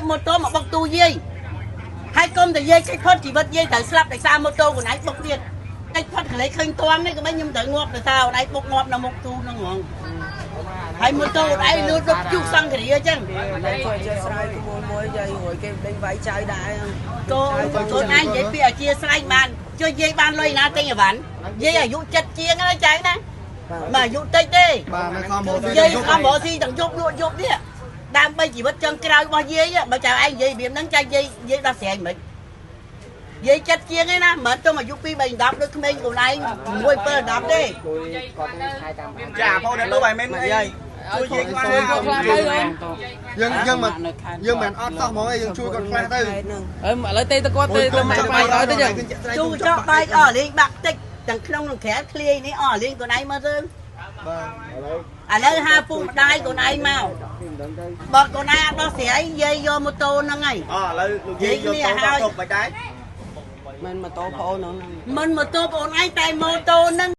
ភាពម៉ូតូមកបុកទូយាយហើយកុំតែយាយគេផុតជីវិតយាយត្រូវស្លាប់ដោយសារម៉ូតូខ្លួនឯងបុកទៀតគេផុតកលេឃើញតាន់នេះក៏មិនខ្ញុំត្រូវងាប់ដោយសារខ្លួនឯងបុកងាប់នៅមុខទូហ្នឹងហ្មងហើយម៉ូតូខ្លួនឯងលួចលុបជុះសង្គ្រាអញ្ចឹង ជួយអធិស្ឋានក្មួយមួយយាយរួយគេដេញវាយចៅដែរ កូនកូនឯងនិយាយពីអធិស្ឋានបានជួយយាយបានលុយណាទិញអីវ៉ាន់យាយអាយុចិត្តជាងហើយចៅណាមកអាយុតិចទេ បាទនៅខំមក យាយខំរកស៊ីទាំងយប់លក់យប់នេះដើម្បីជីវិតចុងក្រោយរបស់យាយបើចៅឯងនិយាយរបៀបហ្នឹងចៅយាយយាយដោះស្រាយមិនយាយចិត្តជាងឯណាមិនមែនទៅអាយុ2 3 10ដូចក្មេងខ្លួនឯង6 7 10ទេ ចាបងអ្នកលោកឲ្យមិនអីជួយយាយខ្លះ ខ្លះទៅ យើងយើងមិនយើងមិនអត់សោះហ្មងឯងយើងជួយគាត់ខ្លះទៅ អឺឥឡូវទេទៅគាត់ទៅទៅម៉ែបែកឲ្យទៅចឹង ទូចកបែកអស់លេងបាក់តិចទាំងក្នុងនិងក្រៅឃ្លាយនេះអស់លេងខ្លួនឯងមើលទៅ បាទ ឥឡូវហៅពុកម្ដាយខ្លួនឯងមកបើខ្លួនឯងអត់ដោះស្រាយយាយយកម៉ូតូហ្នឹងហើយ អឥឡូវលោកយាយយកទៅទុកបាច់ដែរ មិនម៉ូតូប្អូនហ្នឹង មិនម៉ូតូបងឯងតែម៉ូតូហ្នឹង